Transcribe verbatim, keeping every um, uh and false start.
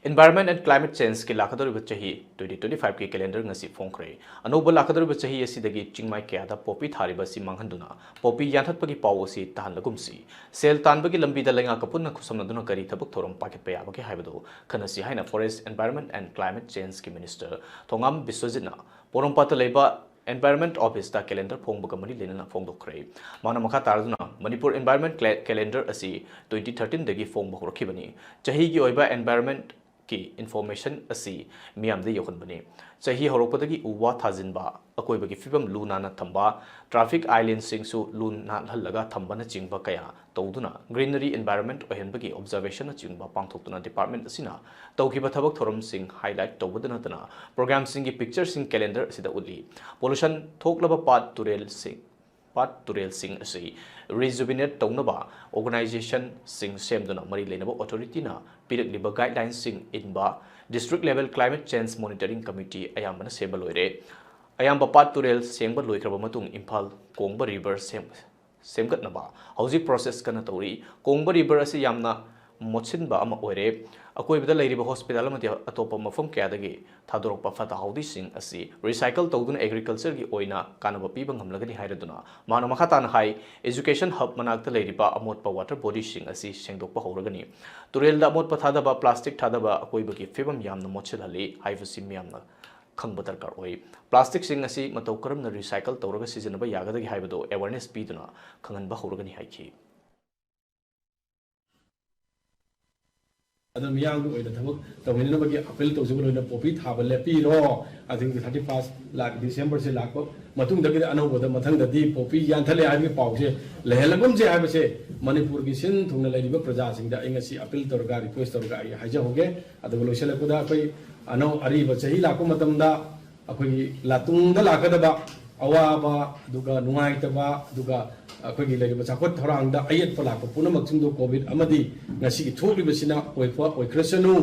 Environment and Climate Change ꯀꯤ ꯂꯥꯛꯀꯗꯧꯔꯤꯕ ꯆꯍꯤ twenty twenty-five ꯀꯤ calendar ꯉꯁꯤ ꯐꯣꯡꯈ꯭ꯔꯦ꯫ ꯑꯅꯧꯕ ꯂꯥꯛꯀꯗꯧꯔꯤꯕ ꯆꯍꯤ ꯑꯁꯤꯗꯒꯤ ꯆꯤꯡꯃꯥꯏ ꯀꯌꯥꯗ ꯄꯣꯄꯤ ꯊꯥꯔꯤꯕ ꯑꯁꯤ ꯃꯥꯡꯍꯟꯗꯨꯅ ꯄꯣꯄꯤ ꯌꯥꯟꯊꯠꯄꯒꯤ ꯄꯥꯎ ꯑꯁꯤ ꯇꯥꯍꯜꯂꯒꯨꯝꯁꯤ꯫ ꯁꯦꯜ ꯇꯥꯟꯕꯒꯤ ꯂꯝꯕꯤꯗ ꯂꯩꯉꯥꯛꯀ ꯄꯨꯟꯅ ꯈꯨꯠꯁꯝꯅꯗꯨꯅ ꯀꯔꯤ ꯊꯕꯛ ꯊꯧꯔꯝ ꯄꯥꯏꯈꯠꯄ ꯌꯥꯕꯒꯦ ꯍꯥꯏꯕꯗꯨ ꯈꯟꯅꯁꯤ ꯍꯥꯏꯅ Forest, Environment and Climate Change ꯀꯤ Minister ꯊꯣꯉꯥꯝ ꯕꯤꯁ꯭ꯋꯖꯤꯠꯅ ꯄꯣꯔꯣꯝꯄꯥꯠꯇ ꯂꯩꯕ Environment Office ꯇ calendar ꯐꯣꯡꯕꯒ ꯃꯔꯤ ꯂꯩꯅꯅ ꯐꯣꯡꯗꯣꯛꯈ꯭ꯔꯦ꯫ ꯃꯍꯥꯛꯅ ꯃꯈꯥ ꯇꯥꯔꯗꯨꯅ, ꯃꯅꯤꯄꯨꯔ Environment Cla-, Calendar ꯑꯁꯤ twenty thirteen ꯗꯒꯤ ꯐꯣꯡꯕ ꯍꯧꯔꯛꯈꯤꯕꯅꯤ꯫ ꯆꯍꯤꯒꯤ ꯑꯣꯏꯕ environment ꯀꯤ information ꯑꯁꯤ ꯃꯤꯌꯥꯝꯗ ꯌꯧꯍꯟꯕꯅꯤ꯫ ꯆꯍꯤ ꯍꯧꯔꯛꯄꯗꯒꯤ ꯎ ꯋꯥ ꯊꯥꯖꯤꯟꯕ, ꯑꯀꯣꯏꯕꯒꯤ ꯐꯤꯕꯝ ꯂꯨ ꯅꯥꯟꯅ ꯊꯝꯕ, traffic island ꯁꯤꯡꯁꯨ ꯂꯨ ꯅꯥꯜꯍꯜꯂꯒ ꯊꯝꯕꯅꯆꯤꯡꯕ ꯀꯌꯥ ꯇꯧꯗꯨꯅ greenery environment ꯑꯣꯏꯍꯟꯕꯒꯤ observation ꯅꯆꯤꯡꯕ ꯄꯥꯡꯊꯣꯛꯇꯨꯅ department ꯑꯁꯤꯅ ꯇꯧꯈꯤꯕ ꯊꯕꯛ ꯊꯧꯔꯝꯁꯤꯡ highlight ꯇꯧꯕꯗ ꯅꯠꯇꯅ program ꯁꯤꯡꯒꯤ picture ꯁꯤꯡ calendar ꯑꯁꯤꯗ ꯎꯠꯂꯤ꯫ Pollution ꯊꯣꯛꯂꯕ ꯄꯥꯠ ꯇꯨꯔꯦꯜꯁꯤꯡ, ꯄꯥꯠ ꯇꯨꯔꯦꯜꯁꯤꯡ ꯑꯁꯤ rejuvenate ꯇꯧꯅꯕ organization ꯁꯤꯡ ꯁꯦꯝꯗꯨꯅ ꯃꯔꯤ ꯂꯩꯅꯕ authority ꯅ ꯄꯤꯔꯛꯂꯤꯕ guideline ꯁꯤꯡ ꯏꯟꯕ district level climate change monitoring committee ꯑꯌꯥꯝꯕꯅ ꯁꯦꯝꯕ ꯂꯣꯏꯔꯦ꯫ ꯑꯌꯥꯝꯕ ꯄꯥꯠ ꯇꯨꯔꯦꯜ ꯁꯦꯡꯕ ꯂꯣꯏꯈ꯭ꯔꯕ ꯃꯇꯨꯡ ꯏꯝꯐꯥꯜ ꯀꯣꯡꯕ river ꯁꯦꯝ-, ꯁꯦꯝꯒꯠꯅꯕ ꯍꯧꯖꯤꯛ process ꯀꯟꯅ ꯇꯧꯔꯤ꯫ ꯀꯣꯡꯕ river ꯑꯁꯤ ꯌꯥꯝꯅ ꯃꯣꯠꯁꯤꯟꯕ ꯑꯃ ꯑꯣꯏꯔꯦ꯫ ꯑꯀꯣꯏꯕꯗ ꯂꯩꯔꯤꯕ hospital ꯑꯃꯗꯤ ꯑꯇꯣꯞꯄ ꯃꯐꯝ ꯀꯌꯥꯗꯒꯤ ꯊꯥꯗꯣꯔꯛꯄ ꯐꯠꯇ ꯍꯥꯎꯗꯤꯁꯤꯡ ꯑꯁꯤ recycle ꯇꯧꯗꯨꯅ agriculture ꯒꯤ ꯑꯣꯏꯅ ꯀꯥꯟꯅꯕ ꯄꯤꯕ ꯉꯝꯂꯒꯅꯤ ꯍꯥꯏꯔꯗꯨꯅ ꯃꯍꯥꯛꯅ ꯃꯈꯥ ꯇꯥꯅ ꯍꯥꯏ, education hub ꯃꯅꯥꯛꯇ ꯂꯩꯔꯤꯕ ꯑꯃꯣꯠꯄ water body ꯁꯤꯡ ꯑꯁꯤ ꯁꯦꯡꯗꯣꯛꯄ ꯍꯧꯔꯒꯅꯤ꯫ ꯇꯨꯔꯦꯜꯗ ꯑꯃꯣꯠꯄ ꯊꯥꯗꯕ, plastic ꯊꯥꯗꯕ ꯑꯀꯣꯏꯕꯒꯤ ꯐꯤꯕꯝ ꯌꯥꯝꯅ ꯃꯣꯠꯁꯤꯜꯍꯜꯂꯤ ꯍꯥꯏꯕꯁꯤ ꯃꯤꯌꯥꯝꯅ ꯈꯪꯕ ꯗꯔꯀꯥꯔ ꯑꯣꯏ꯫ Plastic ꯁꯤꯡ ꯑꯁꯤ ꯃꯇꯧ ꯀꯔꯝꯅ recycle ꯇꯧꯔꯒ ꯁꯤꯖꯤꯟꯅꯕ ꯌꯥꯒꯗꯒꯦ ꯍꯥꯏꯕꯗꯨ awareness ꯄꯤꯗꯨꯅ ꯈꯪꯍꯟꯕ ꯍꯧꯔꯒꯅꯤ ꯍꯥꯏꯈꯤ꯫ ꯑꯗꯨꯅ ꯃꯤꯌꯥꯝꯒꯤ ꯑꯣꯏꯅ ꯊꯕꯛ ꯇꯧꯃꯤꯟꯅꯅꯕꯒꯤ appeal ꯇꯧꯖꯕ ꯂꯣꯏꯅ ꯄꯣꯄꯤ ꯊꯥꯕ ꯂꯦꯞꯄꯤꯔꯣ꯫ ꯑꯗꯨꯒꯤ thirty first ꯂꯥꯛ-, December ꯁꯦ ꯂꯥꯛꯄ ꯃꯇꯨꯡꯗꯒꯤꯗꯤ ꯑꯅꯧꯕꯗ ꯃꯊꯪꯗꯗꯤ ꯄꯣꯄꯤ ꯌꯥꯟꯊꯠꯂꯦ ꯍꯥꯏꯕꯒꯤ ꯄꯥꯎꯁꯦ ꯂꯩꯍꯜꯂꯒꯨꯝꯁꯦ ꯍꯥꯏꯕꯁꯦ ꯃꯅꯤꯄꯨꯔꯒꯤ ꯁꯤꯟ ꯊꯨꯡꯅ ꯂꯩꯔꯤꯕ ꯄ꯭ꯔꯖꯥꯁꯤꯡꯗ ꯑꯩ ꯉꯁꯤ appeal ꯇꯧꯔꯒ, request ꯇꯧꯔꯒ ꯑꯩ ꯍꯥꯏꯖꯍꯧꯒꯦ꯫ ꯑꯗꯨꯒ ꯂꯣꯏꯁꯤꯜꯂꯛꯄꯗ ꯑꯩꯈꯣꯏ ꯑꯅꯧ-, ꯑꯔꯤꯕ ꯆꯍꯤ ꯂꯥꯛꯄ ꯃꯇꯝꯗ ꯑꯩꯈꯣꯏꯒꯤ ꯂꯥꯇꯨꯡꯗ ꯂꯥꯛꯀꯗꯕ ꯑꯋꯥꯕ, ꯑꯗꯨꯒ ꯅꯨꯡꯉꯥꯏꯇꯕ, ꯑꯗꯨꯒ ꯑꯩꯈꯣꯏꯒꯤ ꯂꯩꯔꯤꯕ ꯆꯥꯎꯈꯠ ꯊꯧꯔꯥꯡꯗ ꯑꯌꯦꯠꯄ ꯂꯥꯛꯄ ꯄꯨꯝꯅꯃꯛꯁꯤꯡꯗꯣ COVID ꯑꯃꯗꯤ ꯉꯁꯤꯒꯤ ꯊꯣꯛꯂꯤꯕꯁꯤꯅ ꯑꯣꯏꯕ ꯑꯣꯏꯈ꯭ꯔꯁꯅꯨ꯫